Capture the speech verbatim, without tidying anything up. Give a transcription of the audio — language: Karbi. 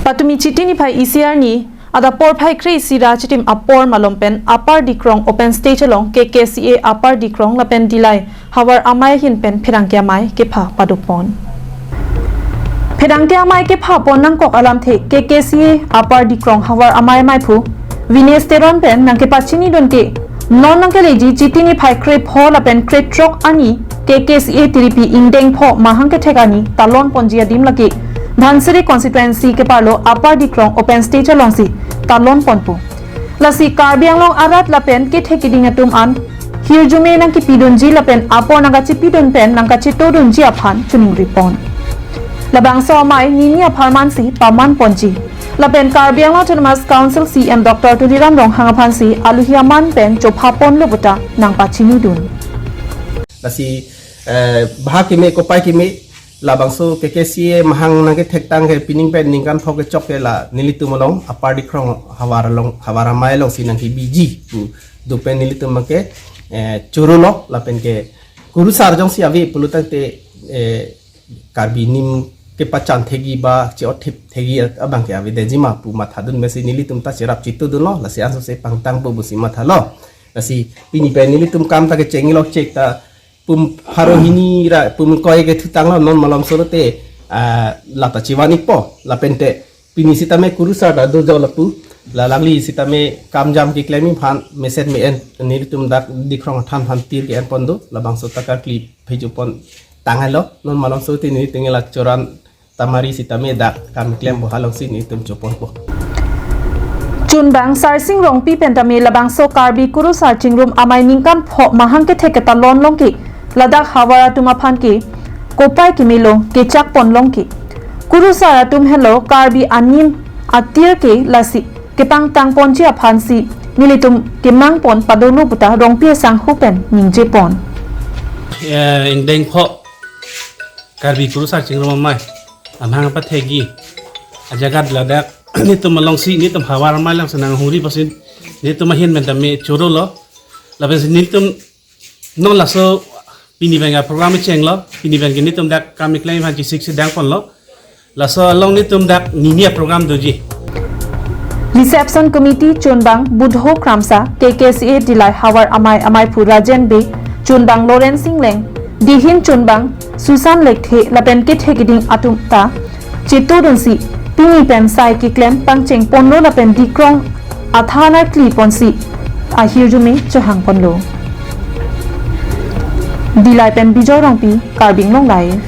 Patumi Chiti niphai isi arni, adap porphai kre-isi ra chitim apor malom pen Upper Dikrong open stage along K K C A Upper Dikrong lapen Dillai Havar Amei ahin pen pherangke amei kepha padopon. Pherangke amei kephapon nangkok alamthe K K C A Upper Dikrong Havar Amei ameiphu Vinesh Teron pen nangkepachinidun ke, non nangkeleji Chiti niphai krepho lapen krethrok arni K K C A tiripi ingdeng pho mahang kethek arni talon ponji adim lake Dhansiri constituency keparlo Upper Dikrong open stage alongsi talon ponpo. Lasi Karbi Anglong arat lapen kethek keding atum an hirjume nangkepidunji lapen apor nangkachipidun pen nangkachetodunji aphan chiningripon. Labangso amei nini apharmansi paman ponji. Lapen Karbi Anglong Autonomous Council C E M Doctor Tuliram Ronghang aphansi aluhi aman pen chophapon lo puta nangpachinidun. Lasi, eh, bhag keme, kopai keme, labangso K K C A mahang nangkethektang ke pining pen ningkan pho kechok ke la nelitum along Upper Dikrong Havar along, Havar Amei alongsi nangkebiji pu do pen nelitum ke, eh, choro lo lapen ke kurusar jongsi ave pulotangte, eh, Karbi anim kepachan thekji ba che-othip thekji abang ke avedetji ma pu mathadun pensi nelitum ta cherap chetodun lo, lasi ansose pangtangpo pusi mathalo. Lasi pini pen nelitum kam ta kecheng lo chek ta pum pharo hini ra pum koi kethutang lo, non malom solote, ah, lata chivan ikpo lapen te pini sitame kurusar ta do jo lapu, la alangli sitame kam jam keklem aphan mesen me-en nelitum dak Dikrong athan aphan tir ke-en pon do, labangso ta karkli phejo pon tanglo, non malom solote nelitum la Choran Tamari sitame dak kam klem boha alongsi nelitum choponpo. Chunbang Sarsing Rongpi pen tame labangso Karbi kurusar chingrum amei ningkan pho mahang kethek ketalon long ke ladak havar atum aphan ke kopai keme lo, kechak pon long ke. Kurusar atum henlo Karbi anim atir ke, lasi kepangtang ponji aphansi nelitum kemang pon padolo puta Rongpi asangho pen ningjepon. Eh, ingdeng pho Karbi kurusar chingrum amei amahang pathekji ajaga ladak nelitum alongsi, nelitum Havar Amei alongsi nanghuri pusi nelitum ahin pen tame choro lo. Lapensi nelitum non laso pini pen aprogram chenglo, pini pen ke nelitum dak kam keklem aphan chesik sedang ponlo. Laso along nelitum dak nini aprogram doji. Reception Committee Chunbang Budho Kramsa, K K C A Dillai Havar Amei ameiphu Rajen Bey, Chunbang Lawrence Ingleng, Dihin Chunbang Susan Lekthe lapen kethek keding atum ta chetodunsi pini pen sai keklem pangcheng ponlo lapen Dikrong athan arkli ponsi ahirjume chehang ponlo. Dillai pen Bijoy Rongpi, Karbi Anglong Live.